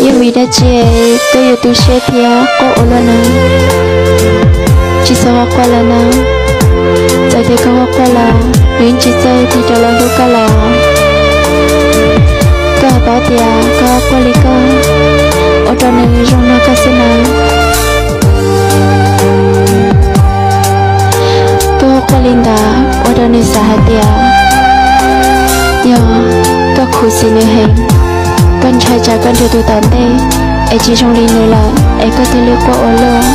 Yog vim dab tsi koj yuav tu siab thiab quaj ua luaj na? Tsis txhob quaj quaj lawm na. Txawm tias koj quaj quaj los nws yeej tsis txawj tig rov los hlub koj los. Koj paub tias koj quaj li koj ua rau nws zoo nrog koj xwb na. Koj quaj li ntawd ua rau nws xav hais tias yog koj khuv xim nws heev, koj ntshai tsam koj nrhiav tus tom ntej es tsis zoo li nws lawm es koj thiaj li quaj ua luaj,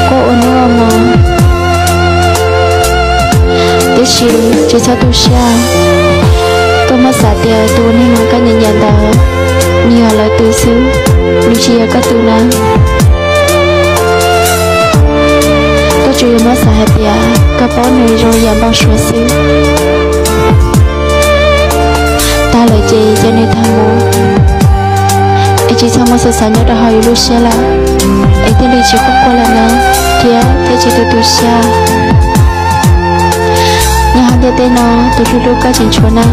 quaj ua hnub ua hmo. Tiam sis tsis txhob tu siab, koj muab xav tias tus neeg uas koj nyiam nyiam ntawd nws yog lawv tus xwb, nws tsis yog koj tus na. Koj tsuas yog muab xav hais tias koj paub nws zoo yam npau suav xwb. Tag lawm ces cia nws tag mus, es tsis txhob muab xav xav nyob rau hauv yus lub siab lawm, es thiaj li tsis quaj quaj lawm na, thiab thiaj tsis tu tu siab. Nyob hauv ntiaj teb no, tus hlub hlub koj tseem tshuav na.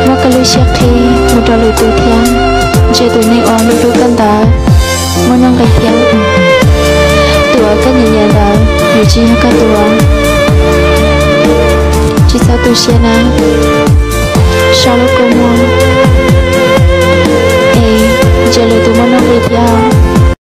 Muab koj lub siab qhib mus rau lwm tus thiab, ntshe tus neeg uas hlub hlub koj ntawd muaj nuj nqis thiab. Tus uas koj nyiam nyiam ntawd nws tsis yog koj tus. Tsis txhob tu siab na, so lub kua muag, es ntshe lwm tus muaj nuj nqis thiab.